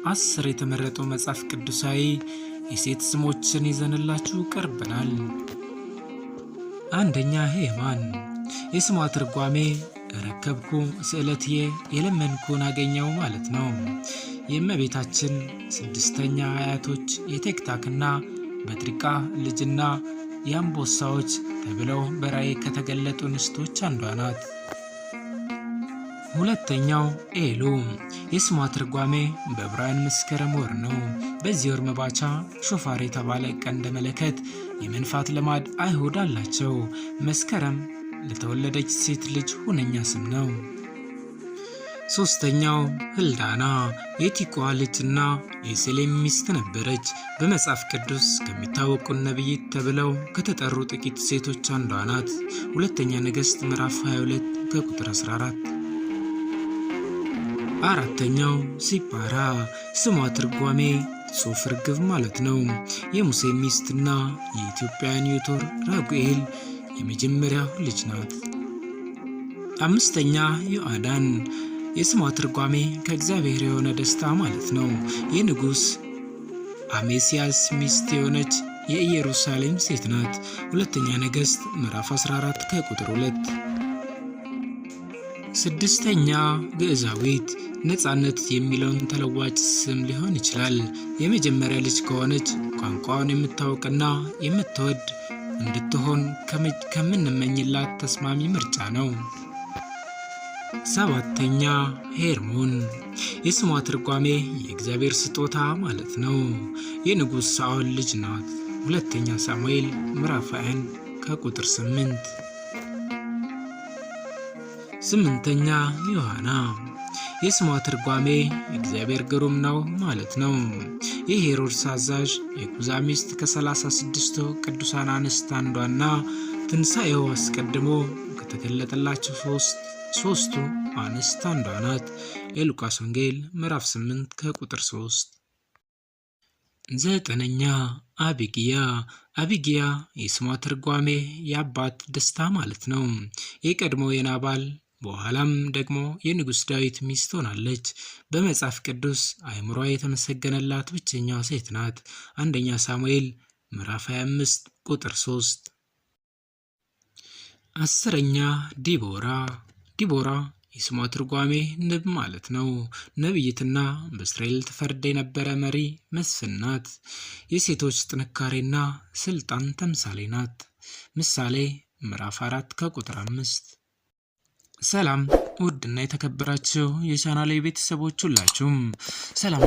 10 የተመረጡ መጽሐፍ ቅዱሳዊ የሴት ስሞችን ይዘንላችሁ ቀርበናል። አንደኛ ሄማን። የስሟ ትርጓሜ ረከብኩ ስዕለትዬ የለመንኩን አገኘው ማለት ነው። የእመቤታችን ስድስተኛ አያቶች የቴክታክና በጥሪቃ ልጅና የአምቦሳዎች ተብለው በራእይ ከተገለጡ እንስቶች አንዷ ናት። ሁለተኛው ኤሉ። የስሟ ትርጓሜ በዕብራውያን መስከረም ወር ነው። በዚህ ወር መባቻ ሾፋር የተባለ ቀንደ መለከት የመንፋት ልማድ አይሁድ አላቸው። መስከረም ለተወለደች ሴት ልጅ ሁነኛ ስም ነው። ሶስተኛው ህልዳና የቲቋ ልጅና የሴሌም ሚስት ነበረች። በመጽሐፍ ቅዱስ ከሚታወቁ ነቢይት ተብለው ከተጠሩ ጥቂት ሴቶች አንዷ ናት። ሁለተኛ ነገሥት ምዕራፍ 22 ከቁጥር 14። አራተኛው ሲፓራ። ስሟ ትርጓሜ ጽሑፍ ርግብ ማለት ነው። የሙሴ ሚስትና የኢትዮጵያን ዮቶር ራጉኤል የመጀመሪያው ልጅ ናት። አምስተኛ ዮአዳን። የስሟ ትርጓሜ ከእግዚአብሔር የሆነ ደስታ ማለት ነው። የንጉሥ አሜሲያስ ሚስት የሆነች የኢየሩሳሌም ሴት ናት። ሁለተኛ ነገሥት ምዕራፍ 14 ከቁጥር 2። ስድስተኛ ግዕዛዊት። ነፃነት የሚለውን ተለዋጭ ስም ሊሆን ይችላል። የመጀመሪያ ልጅ ከሆነች ቋንቋውን የምታውቅና የምትወድ እንድትሆን ከምንመኝላት ተስማሚ ምርጫ ነው። ሰባተኛ ሄርሞን። የስሟ ትርጓሜ የእግዚአብሔር ስጦታ ማለት ነው። የንጉሥ ሳኦል ልጅ ናት። ሁለተኛ ሳሙኤል ምዕራፍ 21 ከቁጥር 8። ስምንተኛ ዮሐና። የስሟ ትርጓሜ እግዚአብሔር ግሩም ነው ማለት ነው። የሄሮድስ አዛዥ የኩዛ ሚስት ከ36ቱ ቅዱሳን አንስት አንዷና ትንሣኤው አስቀድሞ ከተገለጠላቸው ሶስቱ አንስት አንዷ ናት። የሉቃስ ወንጌል ምዕራፍ 8 ከቁጥር 3። ዘጠነኛ አቢግያ። አቢግያ የስሟ ትርጓሜ የአባት ደስታ ማለት ነው። የቀድሞ የናባል በኋላም ደግሞ የንጉሥ ዳዊት ሚስት ሆናለች። በመጽሐፍ ቅዱስ አእምሯ የተመሰገነላት ብቸኛዋ ሴት ናት። አንደኛ ሳሙኤል ምዕራፍ 25 ቁጥር 3። አስረኛ ዲቦራ። ዲቦራ የስሟ ትርጓሜ ንብ ማለት ነው። ነቢይትና በእስራኤል ትፈርድ የነበረ መሪ መስፍን ናት። የሴቶች ጥንካሬና ስልጣን ተምሳሌ ናት። ምሳሌ ምዕራፍ 4 ከቁጥር 5። ሰላም ውድና የተከበራችሁ የቻናሌ ቤተሰቦች ሁላችሁም ሰላም።